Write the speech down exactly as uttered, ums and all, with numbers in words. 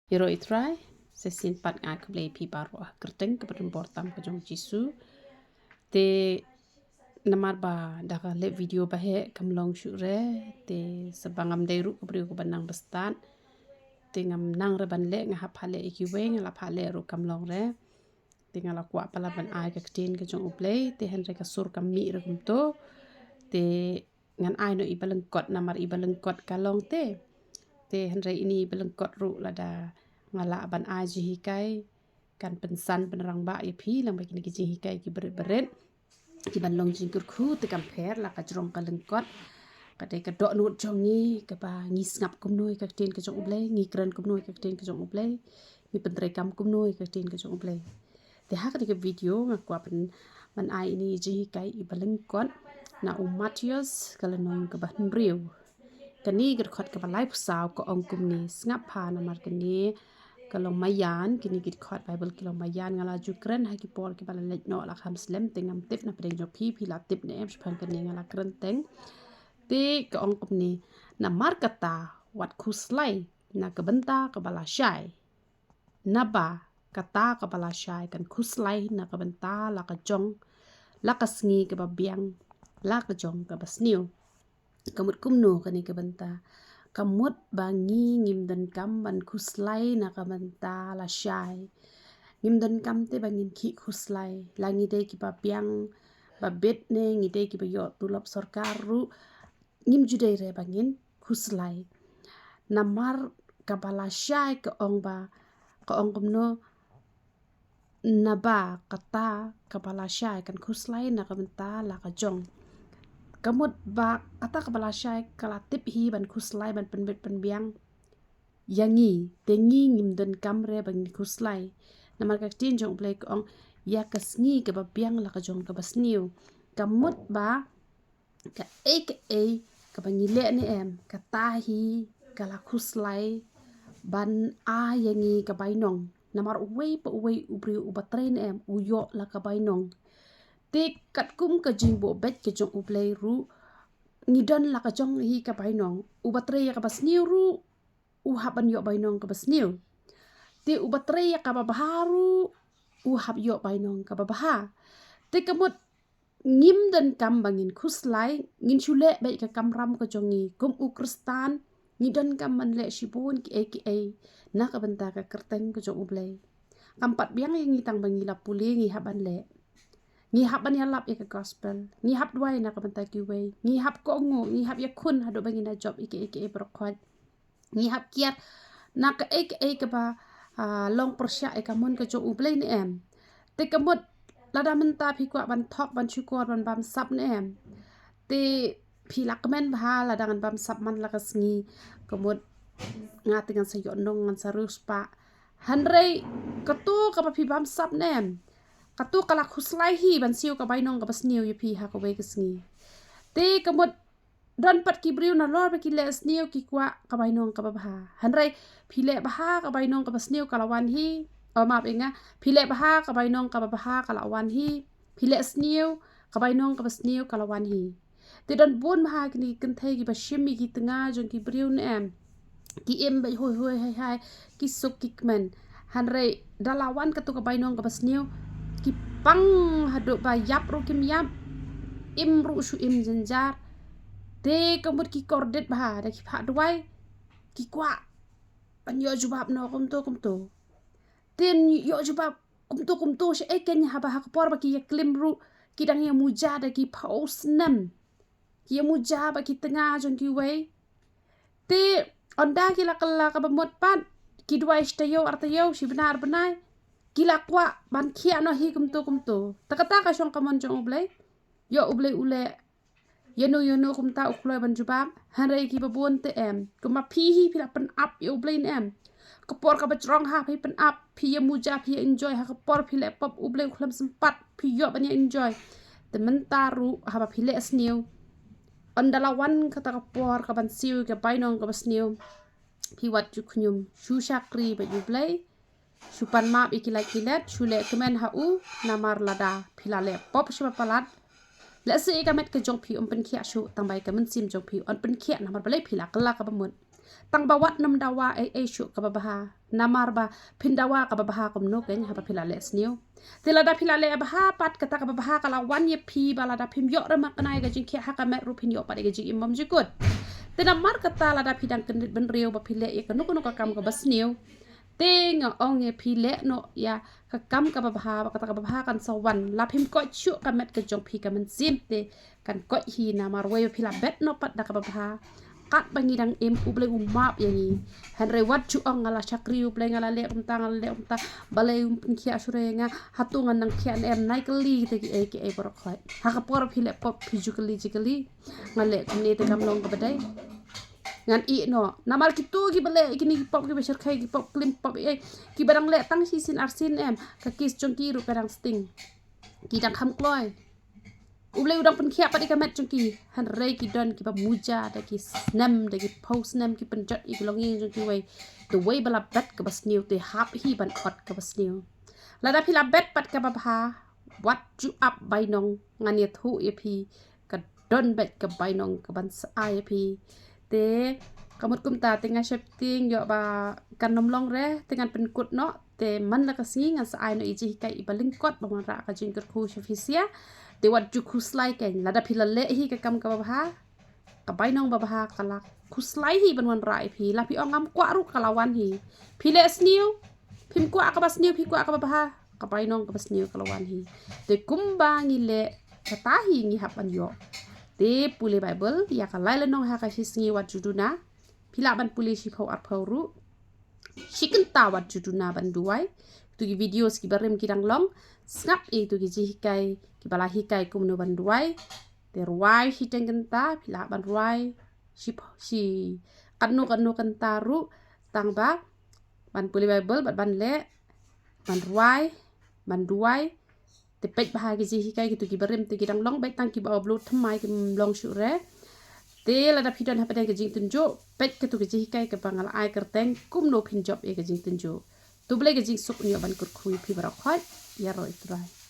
Ïaroh i Trai, sa shisien pat nga ai khublei ïa phi baroh ha ka kyrteng kaba don bor tam ka jong u Jisu. Te namar ba da ka leh video ba heh kam long shuh re, te sa ba ngam dei ruh ka briew kaba nang ba stad. Te ngam nang re ban leh, nga hap phah leh ïa kiwei, nga la phah leh ruh kam long re. Te nga la kwah palat ban ai ka ktien ka jong U Blei, te hynrei ka sur kam mih re kumto. Te ngan ai noh i ba lyngkot, namar i ba lyngkot ka long te. Te hynrei ine i ba lyngkot ruh lada nga lah ban ai jinghikai, kan pynsan pynrangbah ïa phi lyngba kine ki jinghikai ki barit barit. Ki ban long jingkyrkhu te kam pher la ka jrong ka lyngkot. Ka dei ka dohnud jong ngi kaba ngi sngap kumno ïa ka ktien ka jong U Blei, ngi kren kumno ïa ka ktien ka jong U Blei, ngi pyntreikam kumno ïa ka ktien ka jong U Blei. Te ha kane ka video nga kwah ban, ban ai ine i jinghikai i ba lyngkot na u Mathaios ka lynnong kaba hynriew. Kane ka dkhot kaba laiphew saw ka ong kumne, sngap bha namar kane ka long maïan, kine ki dkhot Baibl ki long maïan, nga la ju kren ha ki por kiba la leit noh la kham slem, te ngam tip na pdeng jong phi, phi la tip ne em shaphang kane, nga la kren teng. Te ka ong kumne, namar kata wat khuslai na ka bynta kaba lashai. Naba kata kaba lashai kan khuslai na ka bynta la ka jong, la ka sngi kaba biang, la ka jong kaba sniew. Ka mut kumno kane ka bynta? Ka mut ba ngi ngim donkam ban khuslai na ka bynta lashai. Ngim donkam te ba ngin khih khuslai. La ngi dei kiba biang ba bit ne ngi dei kiba ïoh tulop sorkar ruh, ngim ju dei re ba ngin khuslai. Namar kaba lashai ka ong ba, ka ong kumno, naba kata kaba lashai kan khuslai na ka bynta la ka jong. Ka mut ba kata kaba lashai ka la tip hi ban khuslai, ban pynbit pynbiang ïa ngi, te ngi ngim donkam re ba ngin khuslai. Namar ka ktien jong U Blei ka ong, ïa ka sngi kaba biang la ka jong kaba sniew. Ka mut ba kaei kaei kaba ngi leh ne em, kata hi ka la khuslai ban ai ïa ngi ka bainong. Namar uwei pa uwei u briew uba trei ne em u ïoh la ka bainong. Te katkum ka jingbuh beit ka jong U Blei ruh, ngi don la ka jong hi ka bainong. Uba trei ïa kaba sniew ruh u hap ban ïoh bainong kaba sniew. Te uba trei ïa kaba bha ruh u hap ïoh bainong kaba bha. Te ka mut ngim donkam ba ngin khuslai, ngin shu leh beit ka kamram ka jong ngi. Kum u Khristan ngi donkam ban leh shibun kiei kiei na ka bynta ka kyrteng ka jong U Blei. Kam pat biang ïa ngi tang ba ngi la pule ngi hap ban leh. Ngi hap ban ïalap ïa ka gospel, ngi hap duwai na ka bynta kiwei, ngi hap kohnguh, ngi hap ïakhun haduh ba ngin da jop ïa kiei kiei baroh khoit. Ngi hap kiar na kaei kaei kaba, ah, long pyrshah ïa ka mon ka jong U Blei ne em. Te ka mut lada mynta phi kwah ban thok, ban shukor, ban bamsap ne em, te phi la kmen bha lada ngan bamsap man la ka sngi. Ka mut nga te ngan sa ïoh nong, ngan sa riewspah. Hynrei kato kaba phi bamsap ne em, kato ka la khuslai hi ban siew ka bainong kaba sniew ïa phi ha kawei ka sngi. Te ka mut don pat ki briew nalor ba ki leh sniew ki kwah ka bainong kaba bha. Hynrei phi leh bha ka bainong kaba sniew ka la wan hi. O map ïa nga, phi leh bha ka bainong kaba bha ka la wan hi. Phi leh sniew ka bainong kaba sniew ka la wan hi. Te don bun bha kine ki kynthei kiba shim ïa ki tnga jong ki briew ne em. Ki im beit hoi hoi hai hai, ki suk ki kmen. Hynrei da la wan kato ka bainong kaba sniew, ki pang haduh ba ïap ruh kim ïap, im ruh shu im jynjar. Te ka mut ki kordit bha, da ki phah duwai ki kwah ban ïoh jubab noh kumto kumto. Te ïoh jubab kumto kumto shaei kein, haba ha ka por ba ki ïa klim ruh ki dang ïa muja da ki phew snem. Ki ïa muja bad ki tnga jong kiwei. Te ynda ki la kylla kaba mut pat, ki duwai shi taïew ar taïew, shi bnai ar bnai, ki la kwah ban khiah noh hi kumto kumto. Te kata ka shong ka mon jong U Blei? Ïoh U Blei u leh ïano ïano kumta u kloi ban jubab. Hynrei kiba bun te em, kumba phi hi phi la pynap ïa U Blei ne em? Ka por kaba jrong ha phi pynap, phi ïa muja, phi ïa enjoy, ha ka por phi leh pop U Blei u khlem sympat phi ïoh ban ïa enjoy. Te mynta ruh haba phi leh sniew, ynda la wan kata ka por kaban siew ka bainong kaba sniew, phi wat ju khñium, shu shakri bad U Blei, shu pan map ïa ki lait ki let, shu leh kmen ha u. Namar lada phi la leh pop sha ba palat, lehse ïa ka met ka jong phi ym pynkhiah shuh, tang ba ïa ka mynsiem jong phi yn pynkhiah, namar balei? Phi la kylla kaba mut. Tang ba wat nym dawa ei ei shuh kaba bha. Namar ba phin dawa kaba bha kumno kein haba phi la leh sniew. Te lada phi la leh bha pat kata kaba bha ka la wan ïa phi ba lada phim ïoh re ma kane ka jingkhiah ha ka met ruh phin ïoh pat ïa ka jingim bymjukut. Te namar kata lada phi dang kyndit bynriew ba phi leh ïa kano kano ka kam kaba sniew. Te nga ong ïa phi leh noh ïa ka kam kaba bha ba kata kaba bha kan sa wan. La phim koit shuh ka met ka jong phi ka mynsiem te kan koit hi namar wei ba phi la bet noh pat da kaba bha. Katba ngi dang im U Blei u map ïa ngi. Hynrei wat ju ong nga la shakri U Blei, nga la leh kumta, nga la leh kumta. Balei um pynkhiah shuh re nga, hato ngan nang khiah ne em? Nai kylli kita kiei kiei baroh khoit. Ha ka por phi leh pop phi ju kylli ju kylli. Nga leh kumne te kam long kaba dei. Ngan ïeh noh. Namar kito kiba leh kine ki pop kiba shyrkhei, ki pop klim, pop ei, kiba dang leh tang shisien arsien em, ka case jong ki ruh ka dang sting. Ki dang kham kloi. U Blei u dang pynkhiah pat ïa ka met jong ki. Hynrei ki don kiba muja da ki snem, da ki phew snem ki pynjot ïa ki longïing jong kiwei. Te wei ba la bet kaba sniew te hap hi ban ot kaba sniew. Lada phi la bet pat kaba bha, wat ju ap bainong, ngan ïathuh ïa phi. Ka don beit ka bainong kaban sa ai ïa phi. Te ka mut kumta te nga sheptieng ïoh ba kan nym long re, te ngan pynkut noh. Te man la ka sngi ngan sa ai noh ïa i jinghikai iba lyngkot ban wanrah ka jingkyrkhu sha phi sha. Te wat ju khuslai kein, lada phi la leh hi ka kam kaba bha, ka bainong ba bha ka la khuslai hi ban wanrah ïa phi. La phi ong ngam kwah ruh ka la wan hi. Phi leh sniew, phim kwah kaba sniew, phi kwah kaba bha, ka bainong kaba sniew ka la wan hi. Te kumba ngi leh kata hi ngi hap ban ïoh. Te pule Bible ïa ka lai lynnong ha ka shi sngi wat ju duna. Phi lah ban pule shiphew arphew ruh. Shi kynta wat ju duna ban duwai. Kito ki videos kiba rim ki dang long. Sngap ïa kito ki jinghikai kiba la hikai kumno ban duwai. Te rwai shiteng kynta, phi lah ban rwai shi, shi katno katno kynta ruh, tang ba ban pule Bible bad ban leh, ban rwai, ban duwai. Te peit bha ki jinghikai kito kiba rim te ki dang long, beit tang kiba upload thymmai kim long shuh re. Te lada phi don hapdeng ka jingtynjuh, peit kito ki jinghikai kaba nga la ai kyrteng kumno phin jop ïa ka jingtynjuh. To Blei ka jingsuk un ïoh ban kyrkhu ïa phi baroh khoit. Ïaroh ïa U Trai.